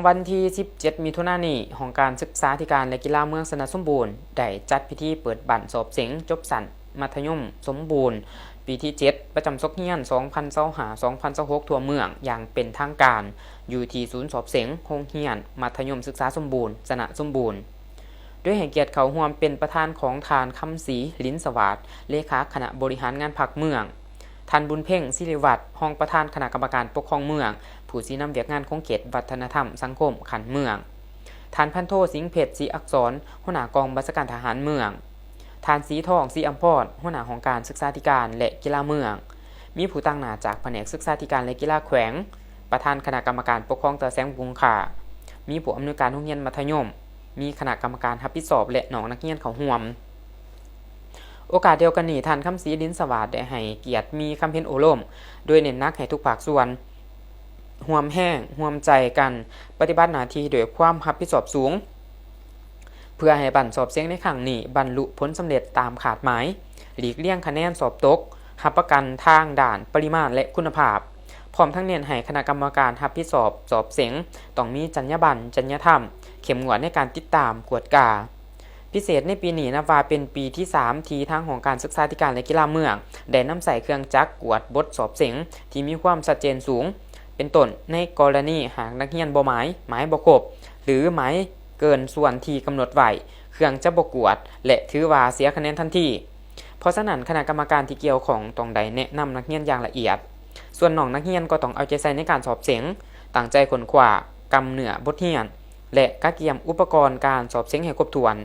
ວັນທີສິບເຈັດ ມິຖຸນານີ້, ຫ້ອງການສຶກສາທິການ ແລະ ກິລາເມືອງຊະນະສົມບູນ ໄດ້ຈັດພິທີເປີດບັ້ນສອບເສັງຈົບຊັ້ນມັດທະຍົມສົມບູນ ປີທີເຈັດ ປະຈຳສົກຮຽນ ສອງພັນຊາວຫ້າ ສອງພັນຊາວຫົກ ທົ່ວເມືອງຢ່າງເປັນທາງການ ຢູ່ທີ່ສູນສອບເສັງໂຮງຮຽນມັດທະຍົມສຶກສາສົມບູນ ຊະນະສົມບູນ. ໂດຍໃຫ້ກຽດເຂົ້າຮ່ວມເປັນປະທານຂອງທ່ານ ຄຳສີ ລິນສະຫວາດ ເລຂາຄະນະບໍລິຫານງານພັກເມືອງ, ທ່ານ ບຸນເພັງ ສິລິວັດ ຮອງປະທານຄະນະກຳມະການປົກຄອງເມືອງ, ຜູ້ຊີ້ນຳວຽກງານຂົງເຂດວັດທະນະທຳສັງຄົມຂັ້ນເມືອງ, ທ່ານ ພັນໂທ ສິງເພັດ ສີອັກສອນ ຫົວໜ້າກອງບັນຊາການທະຫານເມືອງ, ທ່ານ ສີທອງ ສີອຳພອນ ຫົວໜ້າຫ້ອງການສຶກສາທິການ ແລະ ກິລາເມືອງ, ມີຜູ້ຕາງໜ້າຈາກພະແນກສຶກສາທິການ ແລະ ກິລາແຂວງ, ປະທານຄະນະກຳມະການປົກຄອງຕາແສງບຸງຄາ, ມີຜູ້ອຳນວຍການໂຮງຮຽນມັດທະຍົມ, ມີຄະນະກຳມະການຮັບຜິດຊອບ ແລະ ນ້ອງນັກຮຽນເຂົ້າຮ່ວມ. ໂອກາດດຽວກັນນີ້, ທ່ານ ຄຳສີ ລິນສະຫວາດ ໄດ້ໃຫ້ກຽດມີຄຳເຫັນໂອ້ລົມ, ໂດຍເນັ້ນໜັກໃຫ້ທຸກພາກສ່ວນຮ່ວມແຮງຮ່ວມໃຈກັນປະຕິບັດໜ້າທີ່ດ້ວຍຄວາມຮັບຜິດຊອບສູງ, ເພື່ອໃຫ້ບັ້ນສອບເສັງໃນຄັ້ງນີ້ບັນລຸຜົນສຳເລັດຕາມຄາດໝາຍ, ຫຼີກລຽງຄະແນນສອບຕົກ, ຮັບປະກັນທາງດ້ານປະລິມານ ແລະ ຄຸນນະພາບ, ພ້ອມທັງເນັ້ນໃຫ້ຄະນະກຳມະການຮັບຜິດຊອບສອບເສັງຕ້ອງມີຈັນຍາບັນ, ຈັນຍາທຳ, ເຂັ້ມງວດໃນການຕິດຕາມ, ກວດກາ. ພິເສດໃນປີນີ້ນັບວ່າເປັນປີທີສາມ ທີ່ທາງຫ້ອງການສຶກສາທິການ ແລະ ກິລາເມືອງ ໄດ້ນຳໃຊ້ເຄື່ອງຈັກກວດບົດສອບເສັງທີ່ມີຄວາມຊັດເຈນສູງ, ເປັນຕົ້ນ ໃນກໍລະນີຫາກນັກຮຽນບໍ່ໝາຍ, ໝາຍບໍ່ຄົບ ຫຼື ໝາຍເກີນສ່ວນທີ່ກຳນົດໄວ້, ເຄື່ອງຈະບໍ່ກວດ ແລະ ຖືວ່າເສຍຄະແນນທັນທີ. ເພາະສະນັ້ນ, ຄະນະກຳມະການທີ່ກ່ຽວຂ້ອງຕ້ອງໄດ້ແນະນຳນັກຮຽນຢ່າງລະອຽດ. ສ່ວນນ້ອງນັກຮຽນກໍຕ້ອງເອົາໃຈໃສ່ໃນການສອບເສັງ, ຕັ້ງໃຈຄົ້ນຄວ້າ, ກຳເນື້ອບົດຮຽນ ແລະ ກະກຽມອຸປະກອນການສອບເສັງໃຫ້ຄົບຖ້ວນ.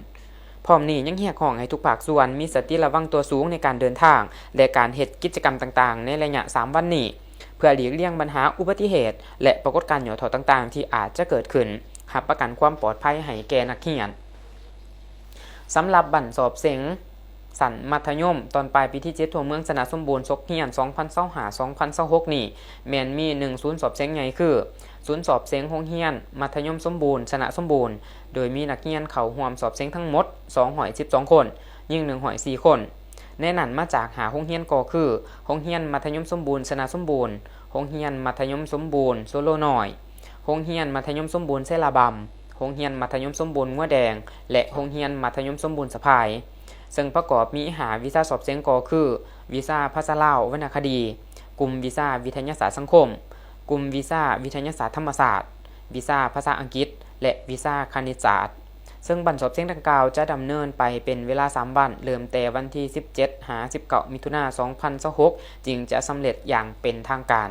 ພ້ອມນີ້ຍັງຮຽກຮ້ອງໃຫ້ທຸກພາກສ່ວນມີສະຕິລະວັງຕົວສູງໃນການເດີນທາງ ແລະ ການເຮັດກິດຈະກຳຕ່າງໆໃນໄລຍະສາມວັນນີ້, ເພື່ອຫຼີກລຽງບັນຫາອຸບັດຕິເຫດ ແລະ ປາກົດການຫຍໍ້ທໍ້ຕ່າງໆທີ່ອາດຈະເກີດຂຶ້ນ, ຮັບປະກັນຄວາມປອດໄພໃຫ້ແກ່ນັກຮຽນ. ສຳລັບບັ້ນສອບເສັງ ຊັ້ນມັດທະຍົມຕອນປາຍປີທີເຈັດທົ່ວເມືອງຊະນະສົມບູນ ສົກຮຽນ ສອງພັນຊາວຫ້າ ສອງພັນຊາວຫົກນີ້ ແມ່ນມີໜຶ່ງສູນສອບເສັງໃຫຍ່ຄື ສູນສອບເສັງໂຮງຮຽນມັດທະຍົມສົມບູນ ຊະນະສົມບູນ ໂດຍມີນັກຮຽນເຂົ້າຮ່ວມສອບເສັງທັງໝົດ ສອງຮ້ອຍສິບສອງຄົນ, ຍິງ ໜຶ່ງຮ້ອຍສີ່ຄົນ. ໃນນັ້ນມາຈາກຫ້າໂຮງຮຽນກໍຄື ໂຮງຮຽນມັດທະຍົມສົມບູນ ຊະນະສົມບູນ, ໂຮງຮຽນມັດທະຍົມສົມບູນ ໂຊໂລນ້ອຍ, ໂຮງຮຽນມັດທະຍົມສົມບູນເຊລາບຳ, ໂຮງຮຽນມັດທະຍົມສົມບູນງົວແດງ ແລະ ໂຮງຮຽນມັດທະຍົມສົມບູນສະພາຍ, ເຊິ່ງປະກອບມີຫ້າວິຊາສອບເສັງກໍຄື ວິຊາພາສາລາວວັນນະຄະດີ, ກຸ່ມວິຊາວິທະຍາສາດສັງຄົມ, ກຸ່ມວິຊາວິທະຍາສາດທຳມະຊາດ, ວິຊາພາສາອັງກິດ ແລະ ວິຊາຄະນິດສາດ. ເຊິ່ງບັ້ນສອບເສັງດັ່ງກ່າວຈະດຳເນີນໄປເປັນເວລາສາມວັນ, ເລີ່ມແຕ່ວັນທີສິບເຈັດຫາສິບເກົ້າ ມິຖຸນາ ສອງພັນຊາວຫົກ ຈຶ່ງຈະສຳເລັດຢ່າງເປັນທາງການ.